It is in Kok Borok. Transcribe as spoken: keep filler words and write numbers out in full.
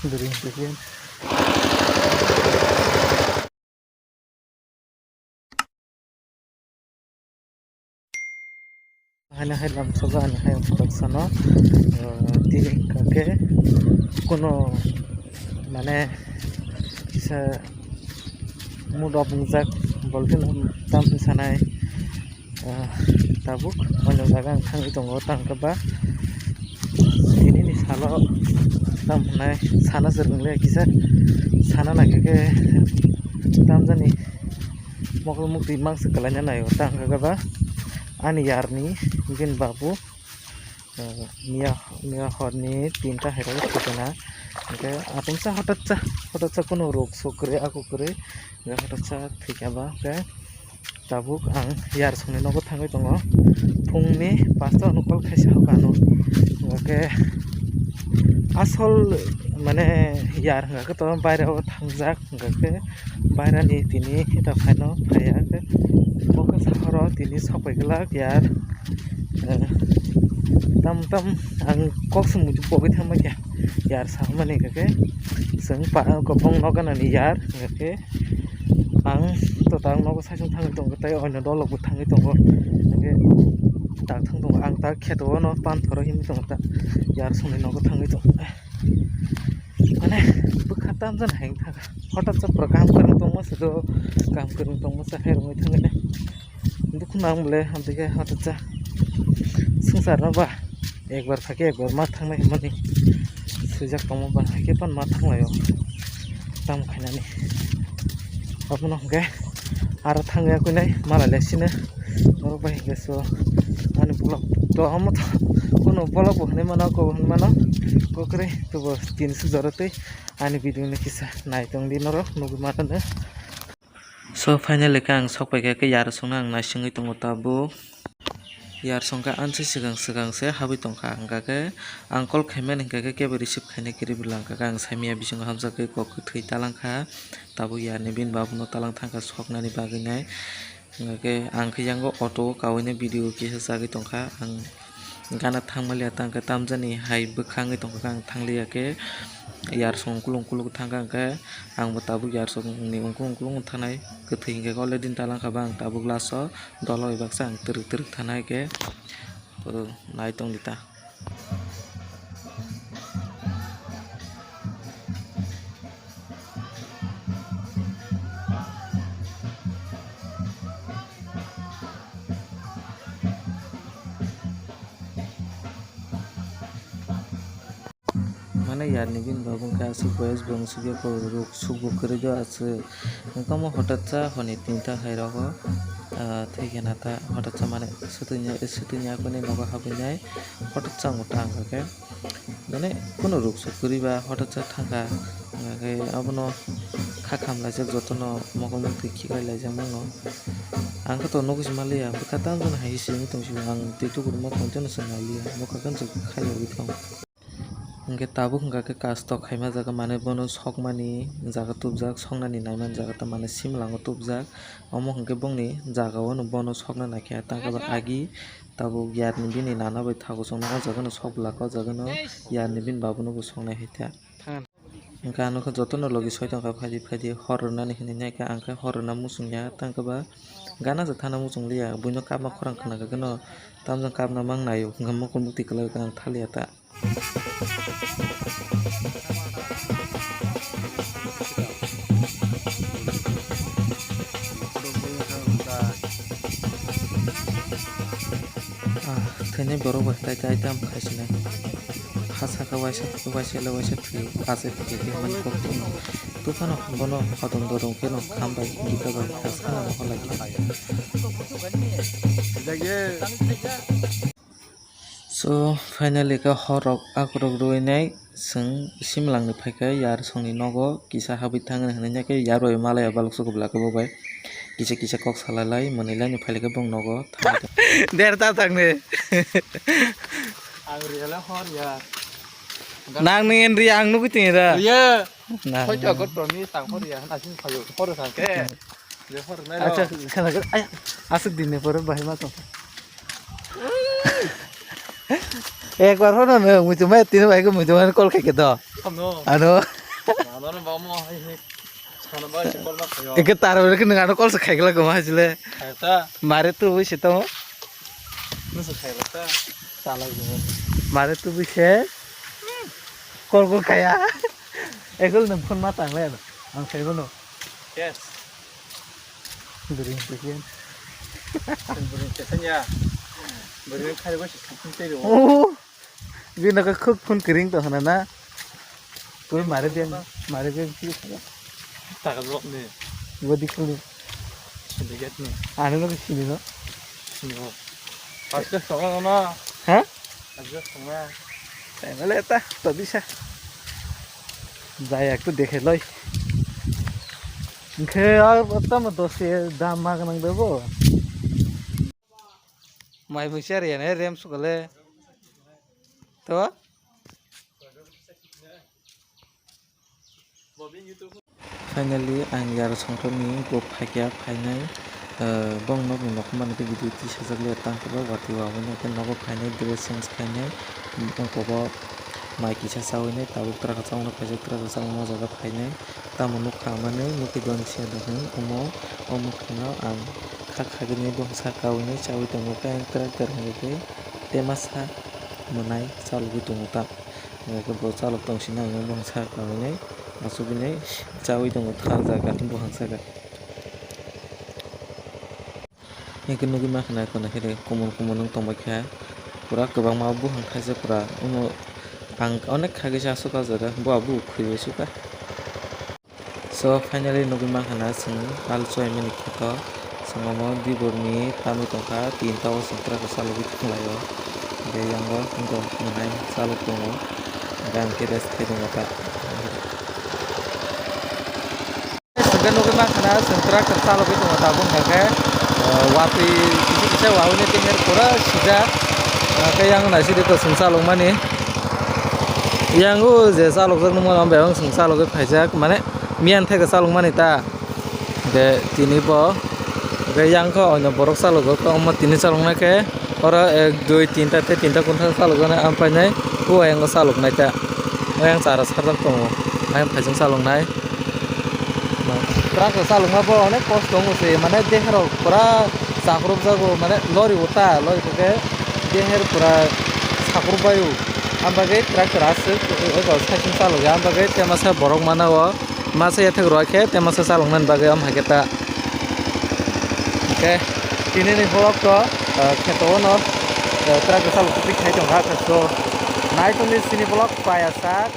Duri, duri. Haino hai lam soba ani hai khoroksa no, ah, tini hwnkha khe kuno mane kisa mood off wngjak, bol phano tam sanai, ah, tabuk oino jaga ang thangwi tongo, tang khe ba tini ni salo tam hwnai sana se rwngliya kisa sana naikhe khe tam jani. Mokol mukti mangsa kwlaina naio, ta hwnkha khe ba ani yarni bini babu, eh, miya, miya horni tinta hai rok thwikana. Hwnkhe atomsa hotatsa, hotatsa kunu rok sok kwrwi, aku kwrwi, hwnkhe hotatsa thwikha ba. Hwnkhe tabuk ang yar songni nogo thangwi tongo, phungni pasta no call khaisa hokha ano. Hwnkhe asol mane yar hwnkha khe to baire o thangjak. Hwnkha khe bairani tini hita phaino phaiya khe bo khe sahoro tini sok pai glak yar. Eh, tam tam ang kok se muitu pogwi thangma khe yar samani hwnkha khe chwng pa-, kwbang nok ganani yar hwnkha khe ang to tak nogo saichung thangwi tongo tei oino dolok bo thangwi tongo hwnkha khe tak thang tongo ang tak kheto o no panthoro himwi tongo ta yar songni nogo thangwi tongo. Mane bwkha tamjani hai wngkha. Hotat sa pura kaham kwrwng tongma se do, kaham kwrwng tongma se hai rwngwi thangwi nai. Dukhu nang bole, amtwi khe hotat sa swngchar no ba ekbar phai khe ekbar ma thangnai hwnmani swijak tongma ba, hai khe phano ma thanglaio tamo khainani. Abono hwnkhe aro thangwi ya kuinai malai lai sino norok bai hwnkhe so ani vlog to omo to kuno vlog bo hwnwi mano, kok hwnwi mano, kok kwrwi tubo tin sujaro tei ani video no kisa nai tong di norok nugwi mano. So finally khe ang sok pai kha khe yar songno ang naisingwi tongo tabuk. Yar songkha ansi swkang swkang se habwi tongkha, hwnkha khe ang call khaimani hwnkha khe kebo receive khainai kwrwi bwla, hwnkha khe ang saimanya bisingo hamjakgwi kok kwthwi talangkha, tabuk yarni bini babuno talang thangkha soknani bagwi nai. Hwnkha khe ang khe yango auto o kawino video kisa chagwi tongkha, ang gana thangmaliya tangkhe tamjani hai bwkha wngwi tongkha khe ang thangliya khe yar song ukulung ukulung thangkha, hwnkhe ang bo tabuk yar songni ukulung ukulung thanai kwthwi hwnkhe already talangkha ba ang tabuk last o. Dolo bai baksa ang twrwk twrwk thana hai khe, o, nai tong di ta. Mane yarni bini babu wngkha aswk boyes bo wngsukya, borok sukbo kwrwi do aswk. Wngkha omo hotatsa hwnwi tinta hai rogo, ah, thai khe nata hotatsa mane swtwini, swtwini akwini nogo habwinai hotatsa wngkha ta wngkha khe. Mane kheno ruk suk kwrwi ba hotatsa thangkha, hwnkha khe abono kha kham laijak jotono mokol mukti khiklai laijak mano. Ang khe to nugwi se manliya, bwkha tamjani hai se wngwi tong sio, ang twi tukurma tongtino se nailiya, nokha khe se khairogwi thang. Hwnkhe tabuk hwnkha khe custom khaima jaga, mane bono sokmani jaga tubjak, soknani naimani jaga ta mane simlango tubjak. Omo hwnkhe bongni jaga o no bono sokna naikha, tangkhe ba agi tabuk yarni bini nana bai thago chwngno o jaga no sok bwlak, o jaga no yarni bini babu no bo soknai hai ta. Hwnkhe ano khe jotono logi soi tongkha, phaidi phaidi hor rwnani hinwi naikha, ang khe hor rwna muchungya, tangkhe ba gana se thana muchungliya, buino kapma khorang khna khe no tamjani kapna mang naio, hwnkhe mokol mukti kwlai khe ang thaliya ta. Ah, thwinai borok bai tai tai tam khaisinai. Ha saka waisa, waisa le waisa thwi, achai thwi khe mani kok thwino. Tuphano bono hodom dodom kheno kham bai, gita bai, khas kheno moho lai khe. So, finally khe hor rok, akorok rwinai chwng simlangni phaikha yar songni nogo kisa habwi thangni hwnwi khe yar bai malaya balok soko bwlak khe bo bai kisa kisa kok salai lai mwnwi laino phailai khe bong nogo thangwi tong. Der ta thangni. Ang riyala hor ya. Nang ni en ri ang nugwi tong da. Iya. Nang. Hoi to got to ni tang hor ya, na sin phayo, hor thang khe. Acha, khana khe, ay, aswk din ni pore bahai ma tong. Ekbar hono no muitu mai tini bai ko muitu mai call khai ke do. Ano. Ano. Ano no ba mo hai hai. Sana ba si call ma khayo. Eke tar bai ke nang ano call sa khai gla ko ma jile. Khai ta. Mare tu bui se to. No sa khai ta. Tala go. Mare tu bui se. Call call khaya. Ekol nang phone ma tang le. Ang khai no. Yes. Bring chicken. Bring chicken ya. Bring khai ba si chicken te ro. Oh. Bini khe khuk phun kring to hana na. Twi mare ben, mare ben ki kha. Taka drop ni. Body kulu. Syndicate ni. Ani no sini no. Sini ho. Aske songa na. Ha? Aske songa. Taimale ta to bisa. Jai ektu dekhe loi. Khe ar tamo dosi dam ma ganang debo. Mai bwsa riyane rem sukale. To? Finally, ang yar songthorni bo phaikya phainai, eh, bong nokni nokhormani tei video tisajak le tang khe watwi wahwi nai khe nogo phainai dress change khainai, wngkha bo mai kisa chawi nai tabuk twraka chawngno khaijak twraka chawngno o jaga phainai. Tamo nukha manwi nukhi dong se dong omo o mwkhano ang kha khagini bwsa kawinai chawi tongo khe ang twrak twrak hwnkhe tei masa mwnai chalogwi tongo ta hwnkhe bo chalok tong sini ang bwsa kawinai achugwinai chawi tongo thang jaga buphang saka. Hingke nugui mankha na kono khe de kumun kumun wng tongbai kha pura kwbangma buphang thaisa pura omo ang onek kha kisa aswk o jaga bo abo khwi bai sukha. So finally nugui mankha na chwng alu choi mani kheto chwng omo dibor ni tamwi tongkha tinta o chwng track o chalogwi thanglai o hingke yango wngkha mwnai chalok tongo hingke ang khe rest khai tongo ta. Hingke nugui mankha na chwng tractor chalogwi tongo tabuk hwnkha khe, ah, watwi kisa kisa wahwi nai teher pura sijak. Ah, khe yang naisidi to chwng chalokmani. Yang o je chalokjak nukmano, bebak chwng chalogwi phaijak, mane miyan theke chalokmani ta. Hwnkhe tini bo, hwnkhe yang khe oino borok chalokjak, omo tini chaloknai khe oro ek, dui, tinta tei tinta kunthang chalokjaknai, ang painai o ayang o chaloknai ta. Ayang chara sarjak tongo, ayang phaijak chaloknai. Truck rok chalokma bo onek kosto wngo se, mane deherok pura chakrupjago, mane lori o ta, lori khe deher pura sakrupbaio. Ang bagwi tractor aswk, o, o, saichung chalokya, ang bagwi temasa borok mana o, masa yathek rwkhe temasa chaloknani bagwi, omo hai khe ta. Hwnkhe, tinini vlog to, ah, kheto no, ah, tractor chalok twi khai tongkha, so, naitongdi chini vlog paya sak.